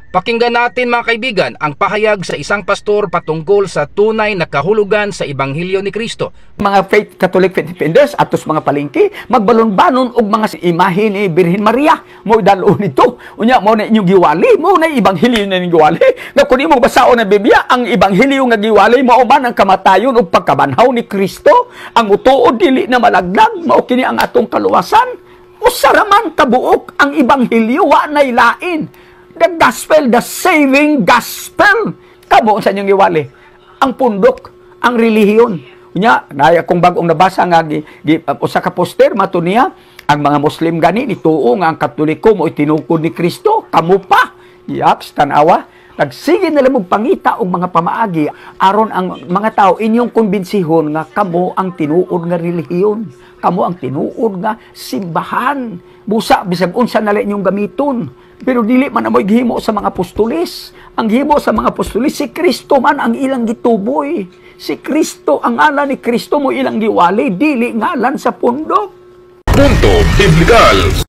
Pakinggan natin, mga kaibigan, ang pahayag sa isang pastor patungkol sa tunay na kahulugan sa Ebanghelyo ni Kristo. Mga faith Catholic faith defenders atos mga palengke, magbalon-balon og mga imahe ni Birhen Maria mo dalo nito. Unya mao na inyong giwali, mao na ebanghelyo na inyong giwali. Nga kun imong basaon ang Biblia, ang ebanghelyo nga giwali mao man ang kamatayon ug pagkabanhaw ni Kristo. Ang mutuod dili na malaglag, mao kini ang atong kaluwasan. Usa ra man kabuok ang ebanghelyo, wa nay lain. The gospel, the saving gospel. Kamo sa inyong giwali ang pundok, ang relihiyon. Unya, naya kong bagong nabasa nga usa ka poster mato niya, ang mga Muslim gani nituo nga ang Katoliko mo tinukod ni Kristo, kamo pa. Yaks, tanawa. Nagsige na lang pangita og mga pamaagi aron ang mga tao inyong kumbensihon nga kamo ang tinuod nga relihiyon, kamo ang tinuod nga simbahan. Busa bisag unsa na lang inyong gamiton. Pero dili man amoy gihimo sa mga apostoles. Ang gihimo sa mga apostoles, si Kristo man ang ilang gituboy. Si Kristo, ang ngalan ni Kristo mo ilang giwali, dili ngalan sa pundok. Punto Biblikal.